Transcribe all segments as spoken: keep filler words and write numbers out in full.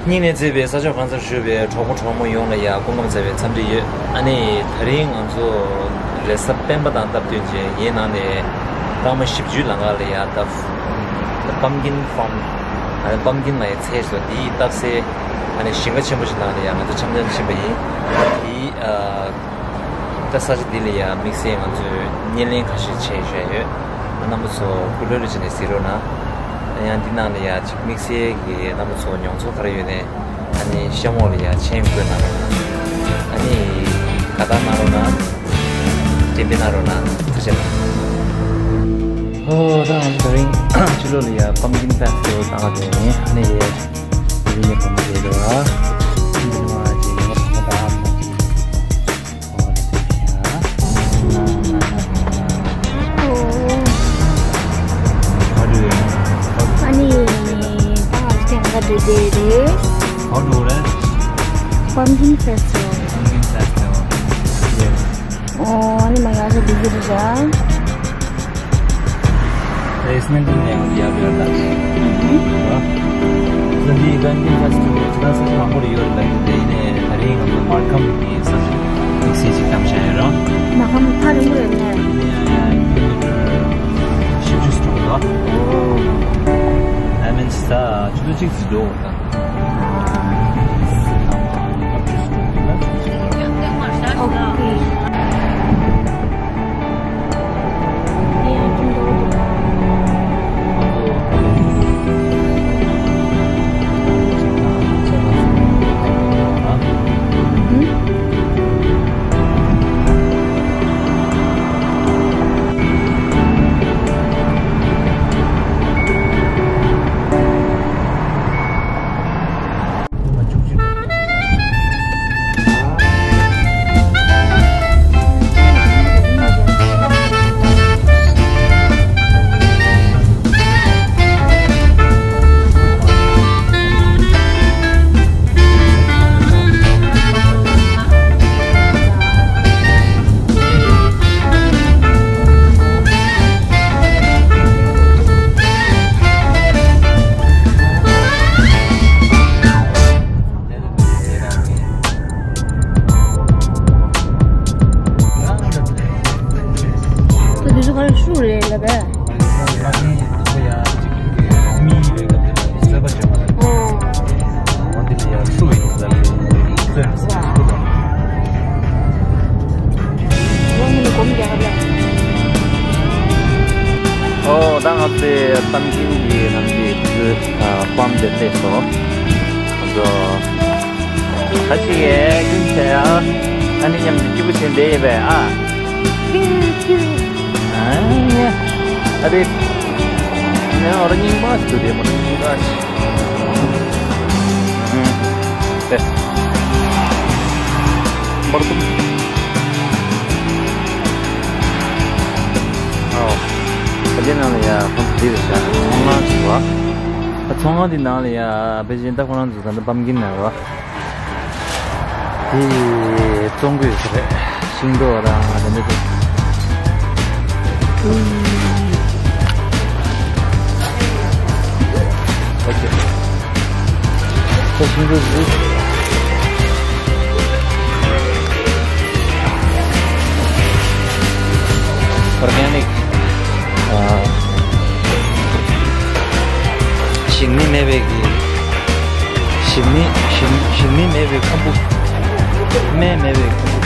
སྙིང་ནས་བརྩེ་བའི་ས་ཕྱོགས་གང་སར་བཞུགས་པའི་གྲོགས་པོ་གྲོགས་མོ་ཡོངས་ལ་ཡང་སྐུ་ཁམས་བཟང་བའི་འཚམས་འདྲི་ཡོད། ཨ་ནི་དེ་རིང་ང་ཚོ་རེས་གཟའ་སྤེན་པ་དང་སྟབས་བསྟུན་བྱས་ངའི་ནང་ནས་སྐར་མ་བཞི་བཅུ་ལྷག་ལ་ཡང་ད་Pumpkin Farm། ཨ་ནི་Pumpkin ལ་ཡང་ཚལ་སོ་དེའི་སྟག་སེ། ཨ་ནི་ཞིང་ཁ་ཆེན་པོ་ཞིག་ནང་ལ་ཡང་ང་ཚོ་འཆམ་འཆམ་ཕྱིན་པ་ཡིན། དེའི་ཨ། ད་ས་ཆ་འདི་ལ་ཡང་དམིགས་བསལ་ང་ཚོས་བརྙན་ལེན་ཁ་ཤས་བྱས་བཞག་ཡོད། རྣམ་པ་ཚོ་སྐུ་ལུས་རེ་བྱས་ནས་གཟིགས་རོགས་གནང་། ཡང་འདི་ནང་ལ་ཡང་ཅིག་དམིགས་བསལ་གྱི་རྣམ་པ་ཚོ་མྱོང་ཚོར་ག་རེ་ཡོད་ནས་ཨ་ནི་གཤམ་འོག་ལ་ཡང་མཆན་འགོད་གནང་རོགས་གནང་། ཨ་ནི་དགའ་རྟགས་གནང་རོགས་གནང་། འགྲེམས་སྤེལ་གནང་རོགས་གནང་། ཐུགས་རྗེ་གནང་། ཨོ་ད་ང་ཚོ་དེ་རིང་ཕྱི་ལོགས་ལ་ཡང་Pumpkin Festival བཏང་ག་འགྲོ་ཡིན། ཨ་ནི་ཡ་འདི་ཡིན་ཡ་གོ་མ་བྱེད་རོགས་ཨ། འདི་ནི་མ་བྱེད་ཡ་གོ་མ་ད་ཨ་མ་བྱེད། How do you? ཨ་ནི་ད་ང་ཚོ་ཐེངས་འགའ་འགྲོ་བསྡད་རེད། How do you? Pumpkin Festival. Pumpkin Festival. Yes. ཨོ་ཨ་ནི་མ་ང་ཚོ་འགྲོ་རྒྱུ་རེད་ཤག Basement in there, yeah, we are done. ཨ། ད་འདི་Pumpkin Festival ཁྱེད་རང་ཚོ་དང་པོར་ཡོད་རེད་ལ། དེ་ནས་དེ་རིང་ང་ཚོ་Markham གི་ས་ཆ་དམིགས་བསལ་ཅིག་བདམས་བཞག་ཡོད་ར། Markham ཐག་རིང་པོ་ཡོད་ནས། ཡང་ཡང་ཀི་ལོ་མི་ཊར་བཞི་བཅུ་ཙམ་འདུག་ཨོ། That means ད་ཆུ་ཚོད་གཅིག་ཙམ་འགྲོ་དགོས་ད། ད་དུས་ཚོད་ག་རེ་ཤུགས་རེད་ལབ་པས། ཨོ་ད་ང་ཚོའི་གཏམ་རྒྱུད་ཀྱི་ནང་གི་ཕམ་དེ་སླེབས་སོང་། ང་ཚོ། ད་ཅི་ཡས་ཀུན་བྱས་ཨ། ཨ་ནི་མཉམ་དུ་སྐྱིད་པོ་བྱས་བསྡད་ཡོད་པས་ཨ། ཨ་ཡ། ཨ་རེ། ངས་ཨོ་ར་རྙིང་པ་ཞིག་འདུག་དེ་མོ་རྙིང་པ་ཞིག་ཨུམ། དེ། འབར་ཏུམ། ཨོ། ད་དེ་ནང་ལ་ཡ་ཁོང་ཚོ་འདི་རེད་ཤག་ཚོང་ཁང་ཞིག་བ། ད་ཚོང་ཁང་འདི་ནང་ལ་ཡ་ཕལ་ཆེར་ད་ཁོ་རང་ཚོ་ད་ལྟ་པམ་ཀིན་ནང་རེད་བ། དེ་བཙོང་གི་ཡོད་ས་རེད། ཤིང་ཏོག་རང་དེ་འདྲ་དེ། ཨོ་ཁེ། ད་ཤིང་ཏོག་འདི། Organic། ཨ། ཞིམ་ནི་མེད་པའི་གི། ཞིམ་ནི་ཞིམ་ཞིམ་ནི་མེད་པའི་ཁམ་བུ། སྨན་མེད་པའི་ཁམ་བུ།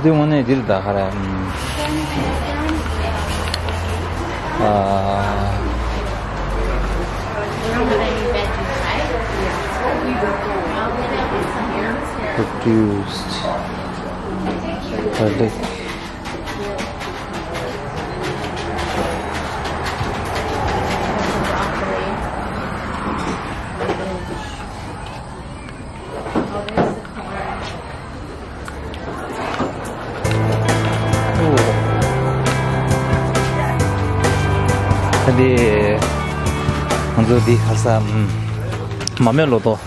འདི་དངོས་གནས་འདིར་ད་ཧ་ར། ཨ། Produced. Garlic. ཨོ། ད་འདི་ང་ཚོ་འདི་ཁ་ས་མ་རྨོས་ལོ་ཏོག་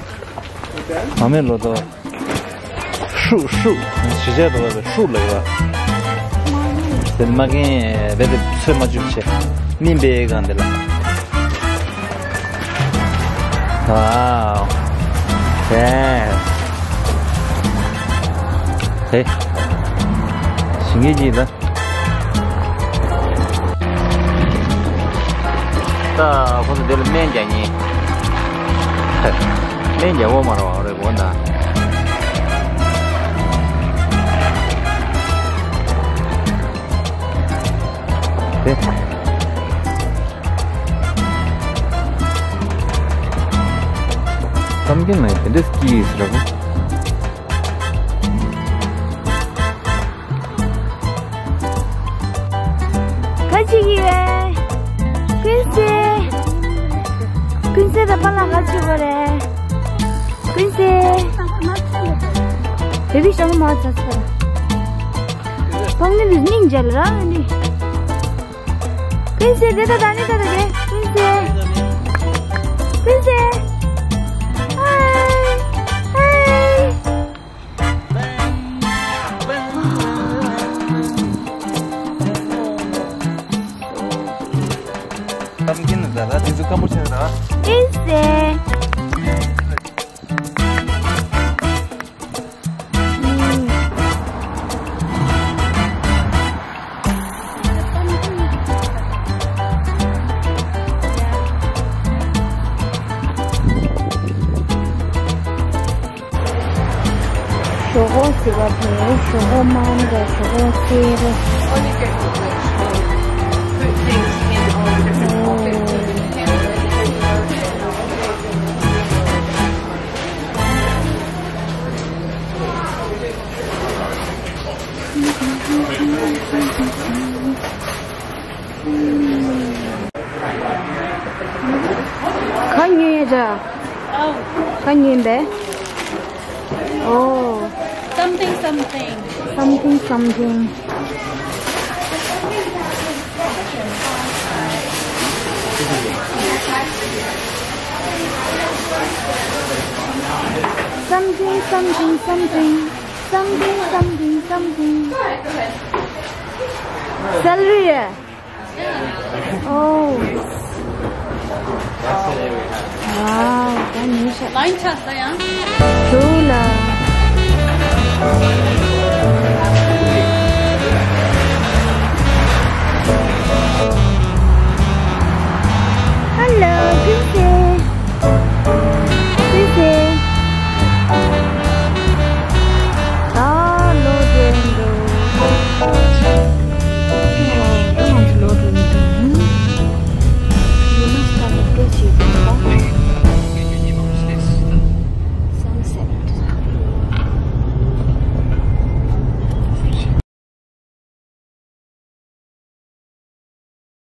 མ་རྨོས་ལོ་ཏོག་ཧྲུག་ཧྲུག་ཞི་བྱ་འགྲོ་བའི་ཧྲུག་ལ་ཡོད། དེ་མ་གིན་རྦད་དེ་ཚོད་མ་བཅུག་བྱས་སྨིན་པའི་སྒང་དེ་ལ། Wow. Yes. ཧེ། ཞིང་ངེས་ཀྱིས་ལ། ད་ཁོ་ཚོ་འདི་ལ་སྨན་རྒྱག་ཉེན། སྨན་རྒྱག་འོ་མ་རོ་རེ་འོ་ན། དེ། ཙམ་གྱི་ནང་དེ་འདྲ་སྐྱིད་ཟེར་ར། ཁ་ཅིག་ཡོད། ཀུན་གསལ། ཀུན་གསལ་དང་པཱ་ལགས་ཁ་ཅིག་གོ་རེད། ཀུན་གསལ། བེ་བི་ཞང་མ་ཚ་ཚ། ཕང་ནི་འདི་སྙིང་རྗེ་ལ་ར་ནི། ཀུན་གསལ་དེ་ད་ད་ནི་ད་ད་དེ། ཀུན་གསལ། ཀུན་གསལ། ཧའི། ཧའི། ཙམ་གྱི་ནི་ཟ་ལ་དེ་ཚོ་སྐམ་པོ་ཆགས་ར། ཨེ་སེ། ཞོག་ཁོག་ཟེར་བ་དེ་ཞོག་ཁོག་དམར་ར་ཞོག་ཁོག་སེར་ར། ག་ཉོས་ཡ་ཅག་ག་ཉོས་པས། ཨོ། Something, something. Something, something. Something, something, something. Something, something, something. Celery. Oh. Wow, that is. Line chart, yeah. Cool.